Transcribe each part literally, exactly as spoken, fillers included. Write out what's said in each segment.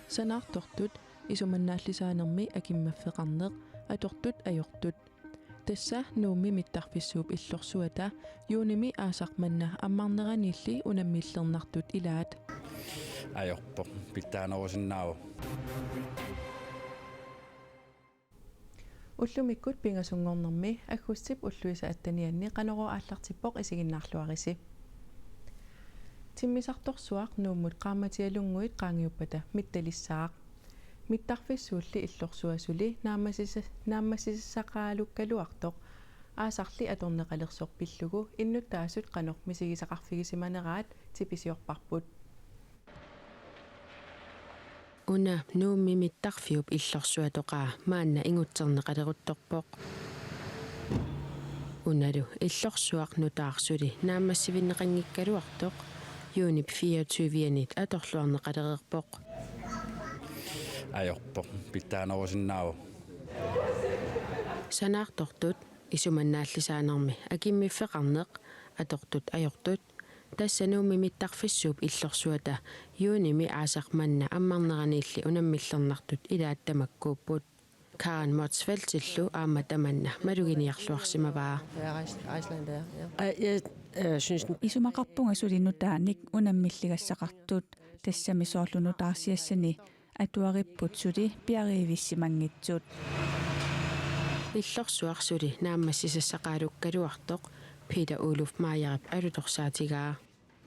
Sanaartortut isumannaallisaanermi akimmaffeqarneq, atortut ajortut. Tassa Nuummi mittarfissuup illorsuata juunimi aasaq manna ammarneraniilli unammillernartut ilaat. Ajorpoq, pitsaanerusinnaavoq. Ullumikkut pingasunngornermi aggustip ulluisa attenianni Qanorooq aallartippoq, isiginnaarluarisi. Timmisartorsuaq Nuummut qaammatialunnguit qaangiuppata mittalissaaq. Mittarfissuulli illorsuaq suli naammassisa-, naammassisassaqaalukkaluartoq aasarli atorneqalersoq pillugu innuttaasut qanoq misigisaqarfigisimaneraat tipisiorparput. Una Nuummi mittarfiup illorsuatoqaa maanna ingutserneqaleruttorpoq. Unalu illorsuaq nutaaq suli naammassivinneqanngikkaluartoq juunip fireogtyve-anit atorluarneqalereerpoq. Ajorpoq, pitsaanerusinnaavoq. Sanaartortut isumannaallisaanermi akimmiffeqarneq, atortut ajortut. Tassa Nuummi mittarfissuup illorsuata juunimi aasaq manna ammarneraniilli unammillernartut ilaat tamakkuupput. Karen Motzfeldtillu aamma tamanna maluginiarluarsimavaa. Ja, Iceland, ja, ja. Øh, jeg, øh, synes, den Isumaqarpunga suli nutaanik unammilligassaqartut, tassami soorlu nutaarsiassani atuaripput suli piariivissimanngitsut. Illorsuaq suli naammassisassaqaalukkaluartoq Peter Oluf Meyerip alutorsaatigaa.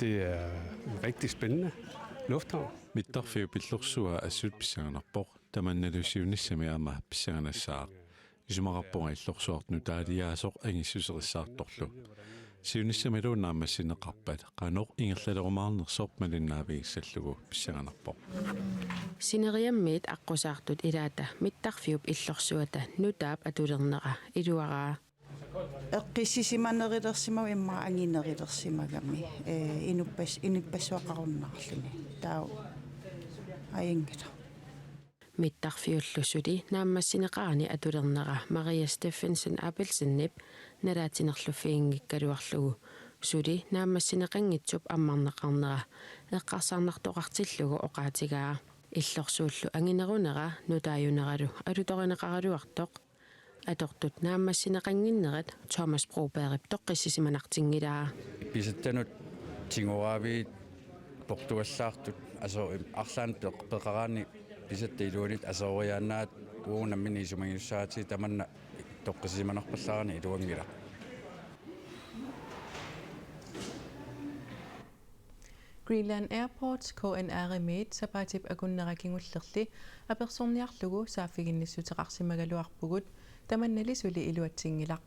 Det er en rigtig spændende lufthavn. Mittarfiup illorsua assut pissanganarpoq. Tamannalu siunissami aamma pissanganassaaq. Isumaqarpunga illorsuartut nutaaliaasoq angissuserissaartorlu. Siunissamilu naammassineqarpat qanoq ingerlalerumaarnersoq malinnaavigissallugu pissanganarpoq. Sineriammiit aqqusaartut ilaata mittarfiup illorsuata nutaap atulernera iluaraa. Eqqissisimanerulersimagami immaqa anginerulersimagami, ee, inuppas-, inuppassuaqarunnaarluni. Taava ajunngilaq. Mittarfiullu suli naammassineqarani atulernera Maria Steffensen Abelsenip nalaatinerluffiginngikkaluarlugu suli naammassineqanngitsup ammarneqarnera eqqarsarnartoqartillugu oqaatigaa. Illorsuullu anginerunera nutaajuneralu alutorineqaraluartoq. Atortut naammassineqannginnerat Thomas Brobergip toqqissisimanartinngilaa. Pisattanut tigoraaviit portugallaartut aso-, arlaannik peq-, peqaraanni pisatta iluanit asooriaannaat uagut nammineq isumagiussaatigit, tamanna toqqissisimanarpallaarani iluanngilaq. Greenland Airports K N R-imiit sapaatip akunnera kingullerli apersorniarlugu saaffiginnissuteqarsimagaluarpugut, tamannali suli iluatsinngilaq.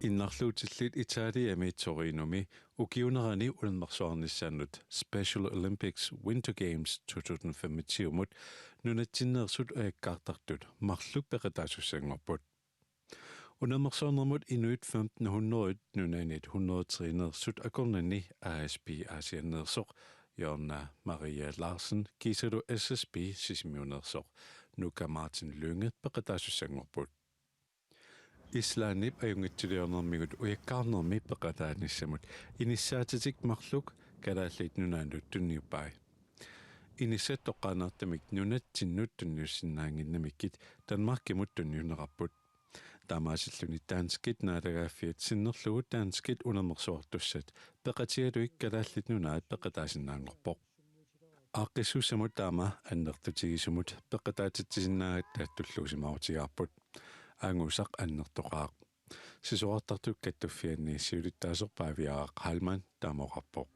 Innarluutillit Italiami Torinomi ukiuunerani unammersuarnissaannut Special Olympics Winter Games to tusind femogtyve-mut nunatsinneersut ujakkaartartut marluk peqataasussanngorput. Unammersuarnermut inuit femten hundrede, nunanit hundrede og tre-neersut akornanni A S B Aasianneersoq Jonna Maria Larsen kiisalu S S B Sisimiuneersoq Nuka Martin Lynge peqataasussanngorput. Islandip ajunngitsuliornermigut ujakkaarnermi peqataanissamut inissaatitik marluk Kalaallit Nunaannut tunniuppai. Inissat toqqaannartumik nunatsinnut tunniussinnaannginnamikkit Danmarkimut tunniunneqarput. Taamaasilluni danskit naalagaaffiat sinnerlugu danskit unammersuartussat peqatigalugit Kalaallit Nunaat peqataasinnaanngorpoq. Aaqqissuussamut taama annertutigisumut peqataatitsisinnaagatta tulluusimaarutigaarput. Angusaq annertoqaaq. Sisorartartut Kattuffianni siulittaasoq Paaviaaq Heilmann taama oqarpoq.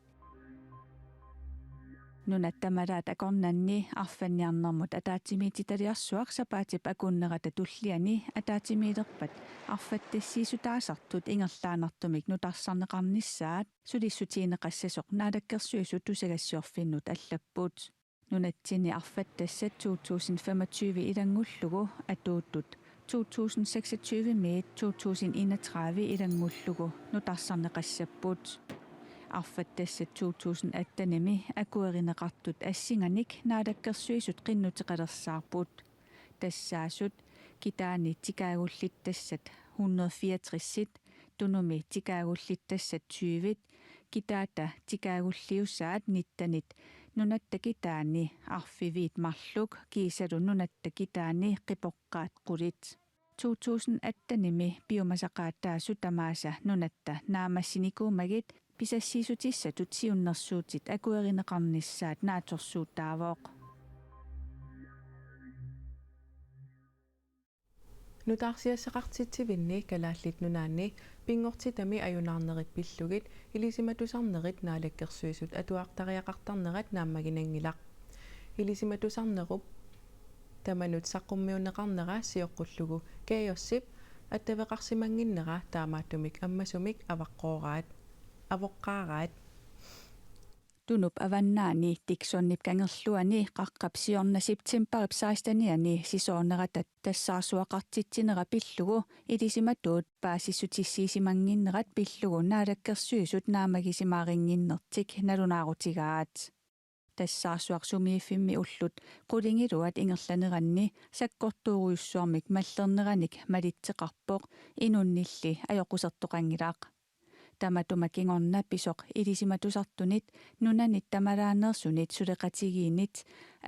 Nunat tamalaat akornanni arfanniarnermut ataatsimiititaliarsuaq sapaatip akunnerata tulliani ataatsimiilerpat arfattassiissutaasartut ingerlaannartumik nutarsarneqarnissaat sulissutigineqassasoq Naalakkersuisut tusagassiorfinnut allapput. Nunatsinni arfattassat to tusind femogtyve ilanngullugu atuuttut to tusind seksogtyve-miit to tusind enogtredive ilanngullugu nutarsarneqassapput. Arfattassat to tusind atten-imi akuerineqartut assinganik Naalakkersuisut qinnuteqalersaarput. Tassaasut kitaani tikaagullittassat hundrede fireogtres-it, tunumi tikaagullittassat tyve-t, Kitaata tikaagulliusaat nittenit nunatta kitaani arfiviit marluk kiisalu nunatta kitaani qipoqqaat qulit. To tusind attenimi piumasaqaataasut tamaasa nunatta naammassinikuumagit pisassiissutissatut siunnersuutit akuerineqarnissaat naatsorsuutaavoq. Nutaarsiassaqartitsivinni Kalaallit Nunaanni pinngortitami ajunaarnerit pillugit ilisimatusarnerit Naalakkersuisut atuartariaqartarnerat naammaginanngilaq. Ilisimatusarnerup tamanut saqqummiunneqarnera sioqqullugu Kajosip attaveqarsimannginnera taamaattumik ammasumik avaqqooraat, avoqqaaraat. Tunup avannaani Dixonip kangerluani qaqqap siorna septembarip sekstenianni sisoornerata tassaarsuaqartitsinera pillugu ilisimatuut paasissutissiisimannginnerat pillugu Naalakkersuisut naammagisimaarinnginnertik nalunaarutigaat. Tassaarsuaq sumiiffimmi ullut qulingiluat ingerlaneranni sakkortoorujussuarmik mallerneranik malitseqarpoq, inunnilli ajoqusertoqanngilaq. Tamatuma kingorna pisoq ilisimatusartunit nunanit tamalaaneersunit suleqatigiinnit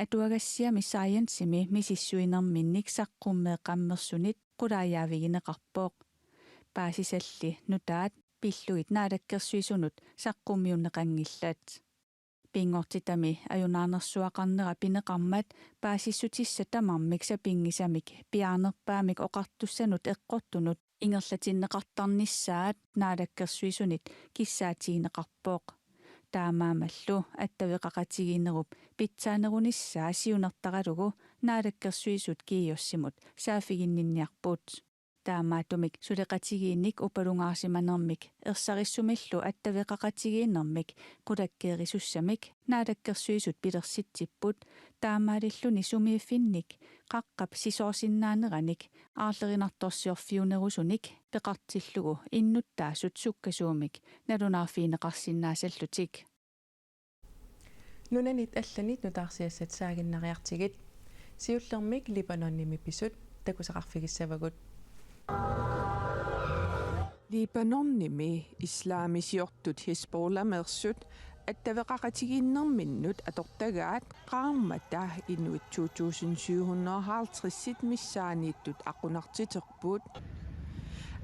atuagassiami Sciencemi misissuinerminnik saqqummeeqqammersunit qulaajaavigineqarpoq. Paasisalli nutaat pillugit Naalakkersuisunut saqqummiunneqanngillat. Pinngortitami ajunaarnersuaqarnera pineqarmat paasissutissat tamarmik sapinngisamik piaarnerpaamik oqartussanut eqqortunut ingerlatinneqartarnissaat Naalakkersuisunit kissaatigineqarpoq. Taamaammallu attaveqaqatigiinnerup pitsaanerunissaa siunertaralugu Naalakkersuisut Kajosimut saaffiginninniarput. Taamaattumik suleqatigiinnik upalungaarsimanermik ersarissumillu attaveqaqatigiinnermik qulakkeerisussamik Naalakkersuisut pilersitsipput, taamaalilluni sumiiffinnik qaqqap sisoorsinnaaneranik aarlerinartorsiorfiunerusunik peqartillugu innuttaasut sukkasuumik nalunaarfigineqarsinnaasallutik. Nunanit allanit nutaarsiassat saaginnariartigit. Siullermik Libanonimi pisut takusaqarfigissavagut. Libanonimi islamisiortut Hizbollameersut attaveqaqatigiinnerminnut atortagaat qaarmata inuit to tusind syv hundrede og halvtreds missaanniittut aqqunartiterput.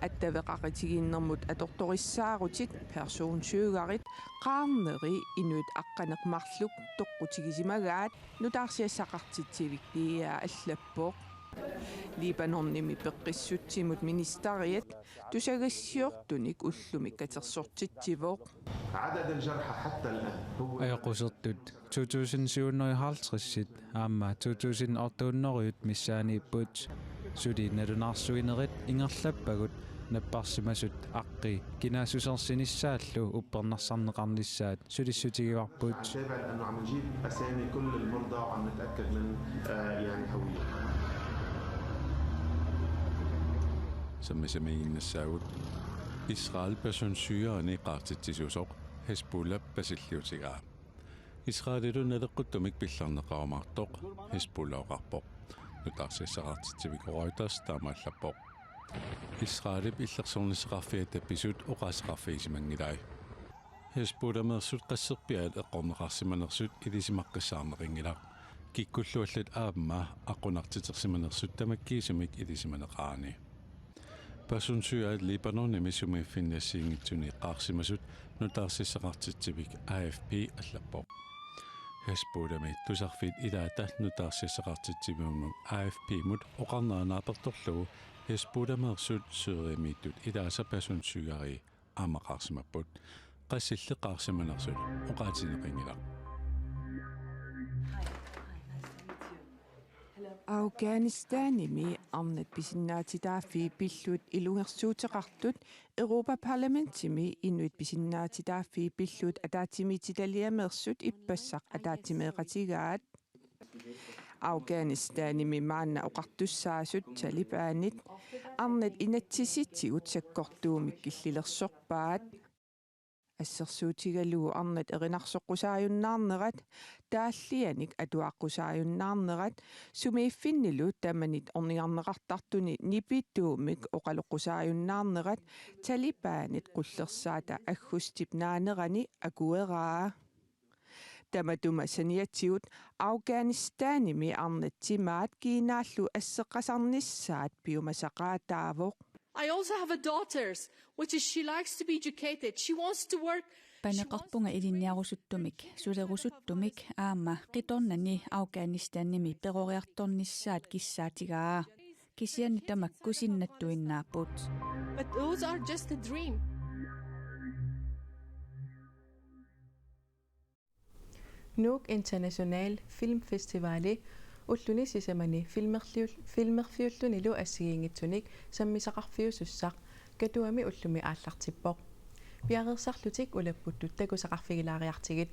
Attaveqaqatigiinnermut atortorissaarutit personsygarit qaarneri inuit aqqaneq-marluk toqqutigisimagaat nutaarsiassaqartitsivik P A A allappoq. Libanonimi peqqissutsimut ministeriat tusagassiortunik ullumi katersortitsivoq. عدد الجرحى حتى الآن هو Ajoqusertut to tusind syv hundrede og halvtreds aamma to tusind otte hundrede missaaniipput. Suli nalunaarsuinerit ingerlappagut napparsimasut aqqi kinaassusersinissaallu uppernarsarneqarnissaat sulissutigivarput. نتابع لأنه عم نجيب أسامي كل المرضى وعم نتأكد من، آه، يعني هويتهم. Sammisamiiginnassaagut. Israel personsygerini qaartitsisuusoq Hizbollah pasilliutigaa. Israelilu naleqquttumik pillarneqarumaartoq, Hizbollah oqarpoq. Nutaarsiassaqartitsivik Reuters taama allappoq. Israelip illersornisseqarfiata pisut oqaaseqarfigisimanngilai. Hizbollameersut qasserpiaat eqqorneqarsimanersut ilisimaqqissaarneqanngilaq. Kikkullu allat aamma aqqunartitersimanersut tamakkiisumik ilisimaneqarani. Personsygaat Libanonimi sumiiffinni assigiinngitsuni qaarsimasut nutaarsiassaqartitsivik A F P allappoq. Hizbollahimi tusarfiit ilaata nutaarsiassaqartitsivimmi A F P-mut oqarnera naapertorlugu Hizbollameersut Syriamiittut ilaasa personsygarii aamma qaarsimapput. Qassilli qaarsimanersut oqaatigineqanngilaq. Afghanistanimi arnat pisinnaatitaaffii pillugu ilungersuuteqartut Europa-Parlamentimi inuit pisinnaatitaaffii pillugu ataatsimiititaliameersut ippassaq ataatsimeeqatigaat. Afghanistanimi maanna oqartussaasut Talibanit arnat inatsisitigut sakkortuumik killilersorpaat. assersuutigalugu arnat erinarsoqqusaajunnaarnerat, taallianik atuaqqusaajunnaarnerat, sumiiffinnilu tamanit ornigarneqartartuni nipituumik oqaloqqusaajunnaarnerat Talibanit qullersaata aggustip naanerani akueraa. Tamatuma saniatigut Afghanistanimi arnat timaat Kinaallu asseqasarnissaat piumasaqaataavoq. I also have a daughter, which is she likes to be educated. She wants to work. Paneqarpunga ilinniarusuttumik, sulerusuttumik aamma qitornani Afghanistanimi peroriartornissaat kissaatigaa. Kisianni tamakku sinnattuinnaapput. But those are just a dream. Nuuk International Filmfestivali ulluni sisamani filmerliul-, filmerfiullunilu assigiinngitsunik sammisaqarfiusussaq Katuami ullumi aallartippoq. Piareersarlutik ulapputtut takusaqarfigilaariartigit.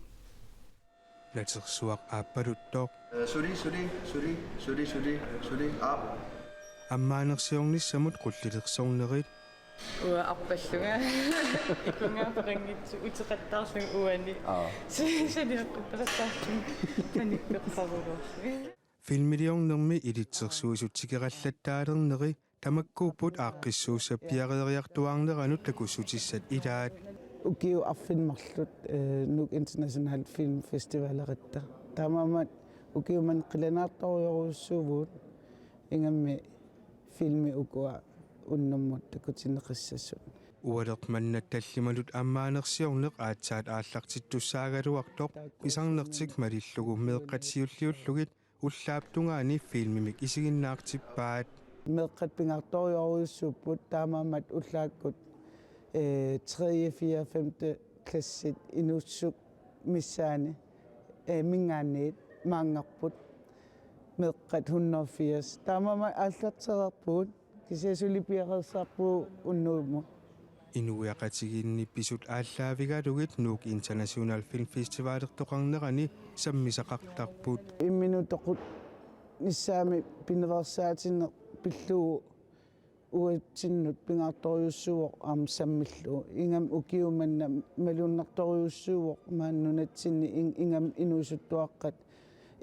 Natersuaq aappaluttoq. Suli, suli, suli, suli, suli, suli, aap. Ammaanersiornissamut qullilersornerit. Uanga arpallunga. Ikunga peqanngitsoq uteqattaarlunga uani. Aa. Saniaqqutaqattaarlunga. Panikkeqqaruloorlunga. Filmiliornermi ilitsersuisut tikerallattaalerneri tamakkuupput aaqqissuussap piareeriartuaarneranut takussutissat ilaat. Ukiut arfineq-marluk, eh, Nuuk International Film Festivaleratta. Taamaammat ukiut manna qilanaartorujorujussuuvugut ingammik filmi ukua unnummut takutinneqassassut. Ualeq manna tallimanut ammaanersiorneq aatsaat aallartittussaagaluartoq pisarnertik malillugu meeqqat siulliullugit ullaap tungaani filmimik isiginnaartippaat. Meeqqat pingaartorujorujussuupput taamaammat ullaakkut, eh, tredje, fjerde, femte klassit inuussutsimut missaani, eh, minngaanniit maanngarput meeqqat hundrede og firs. Taamaammat aallartereerpugut. Kisianni suli piareersarpugut unnummut. Inuiaqatigiinni pisut aallaavigalugit Nuuk International Film Festivalertoqarnerani sammisaqartarput. Imminut toqunnissaani pinaveersaatinik pillugu uatsinnut pingaartorujussuuvoq aamma sammillugu. Ingammik ukiut manna malunnartorujussuuvoq maani nunatsinni in-, ingammik inuusuttuaqqat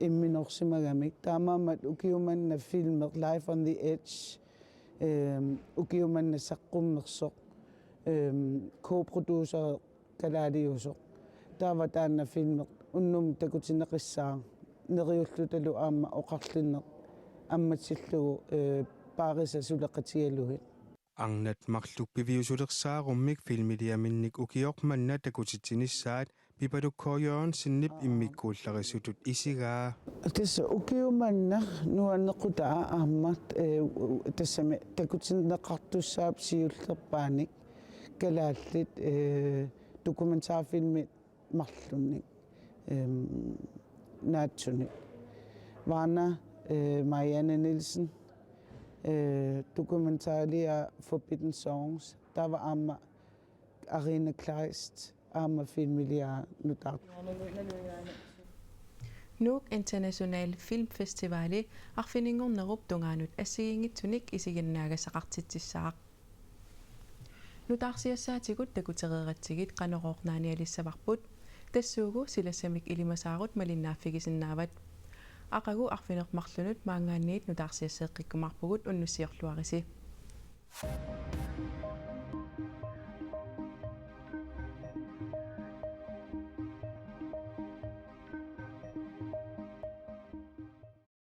imminorsimagamik. Taamaammat ukiut manna filmi Life on the Edge, ehm, ukiut manna saqqummersoq, ehm, co-producer kalaaliusoq. Taava taanna filmi unnummut takutinneqassaaq neriullutalu aamma oqarlinneq ammatillugu, eh, paarisa suleqatigalugit. Arnat marluk piviusulersaarummik filmiliaminnik ukioq manna takutitsinissaat Pipaluk K. Jørgensenip immikkuullarisutut isigaa. Tassa ukiut manna nuannequtaa aamma, eh, u-, u-, tassami takutinneqartussaapput siullerpaanik kalaallit, eh, dokumentarfilmit marlunnik, ehm, naatsunik. Varna, eh, Marianne Nielsen, eh, dokumentalia Forbidden Songs, taava aamma Arina Kleist, aamma filmiliaa nutaartoq. Nuuk International Film Festivali arfininngornerup tungaanut assigiinngitsunik isiginnaagasaqartitsissaaq. Nutaarsiassaatigut takutereeratsigit Qanorooq naanialissavarput, tassuugu silassamik ilimasaarut malinnaaffigisinnaavat. Aqagu arfineq-marlunut maanngaanniit nutaarsiasseeqqikkumaarpugut, unnussiorluarisi.